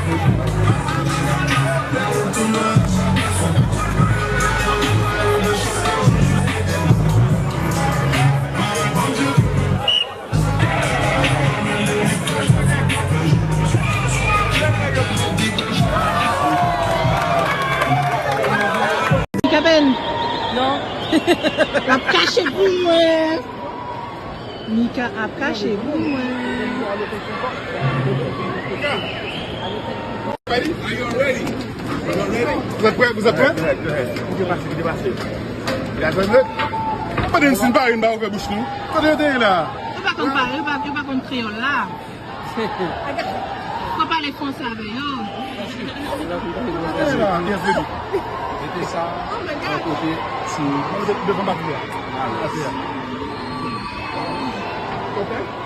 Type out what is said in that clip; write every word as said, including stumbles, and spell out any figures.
Mika Ben. Non. L ap kache pou mwen. Mika ap kache pou mwen. Ready? Are you ready? Are you ready? Vous êtes prêts? Vous êtes prêts? Kite pase, kite pase. Guys, let's go. Mande n si n pare, n pa ouvè bouch nou. Kote yo te ye la? Yo pa konn pale, yo pa, yo pa konn kreyòl la. Fò pale franse avè yo. Yo te ye la, bienvenue. Mete sa yon kote sou. Mwen mete devan batri a. Batri a. Ok.